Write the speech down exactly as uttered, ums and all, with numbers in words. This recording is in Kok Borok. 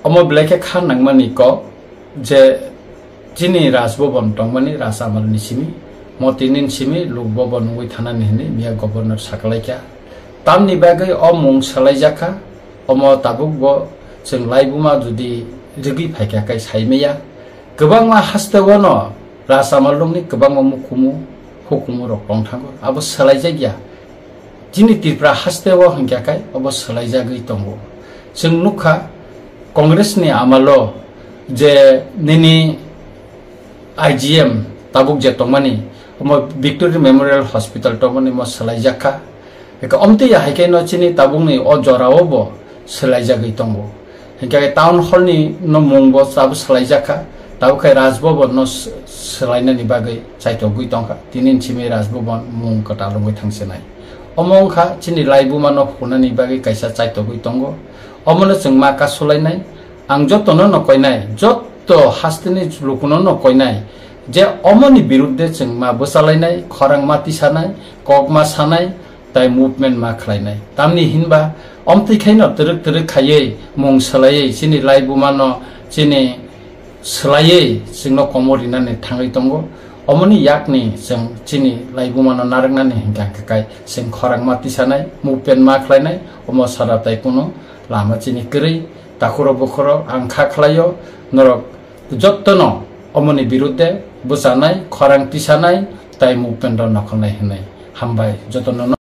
Omo belai khe kha nangmani kok je chini Raj Bhavan tongmani Raj Amal ni simi, mo tini ni simi Lok Bhavan wngwi thanani hinwi miya governor sakalaikha. Tamni bagwi o mung swlaijakha, omo tabuk bo chwng laibuma jodi rigwi phaikha khe saimaya. Kwbangma hasteo no Raj Amal rokni kwbangma mukumu hukumu rok tong thango, abo swlaijakya. Chini Tripura hasteo hinkha khe obo swlaijagwi tongo. Chwng nukha Congress ni amalo je nini I G M tabuk je tongmani, omo Victory Memorial Hospital tongmani mo swlaijakha. Eka omtwi ya hai khe no chini tabukni o jorao bo swlaijagwi tongo. Hinkhe town hall ni no mung bo tabuk swlaijakha, tabuk khe Raj Bhavan no s-, swlainani bagwi chaitogwi tongkha. Tini ni simi Raj Bhavan mung kwtal wngwi thangsinai. Omo wngkha chini laibuma no phunani bagwi kaisa chaitogwi tongo. Omono chwng ma kasulainai. Ang jotono no koinai, jotto hasteni lukuno no koinai je omoni birudde chwng ma bwchalainai, khorang ma tisanai, kok ma sanai, tai movement ma khlainai. Tamni hinba omtwi khaino twrwk twrwk khaiwi mung swlaiwi chini laibuma no chini swlaiwi chwngno komo rinani thangwi tongo. Omoni yakni chwng chini laibuma no narwknani hinkha khe kai chwng khorang ma tisanai, movement ma khlainai, omo sara tai kuno lama chini kwrwi. Takhuro bukhuro ang kha khlaio, norok jottono omoni birudde bwchanai, khorang tisanai, tai movement rok nokholnai hinwi. Hambai jotono.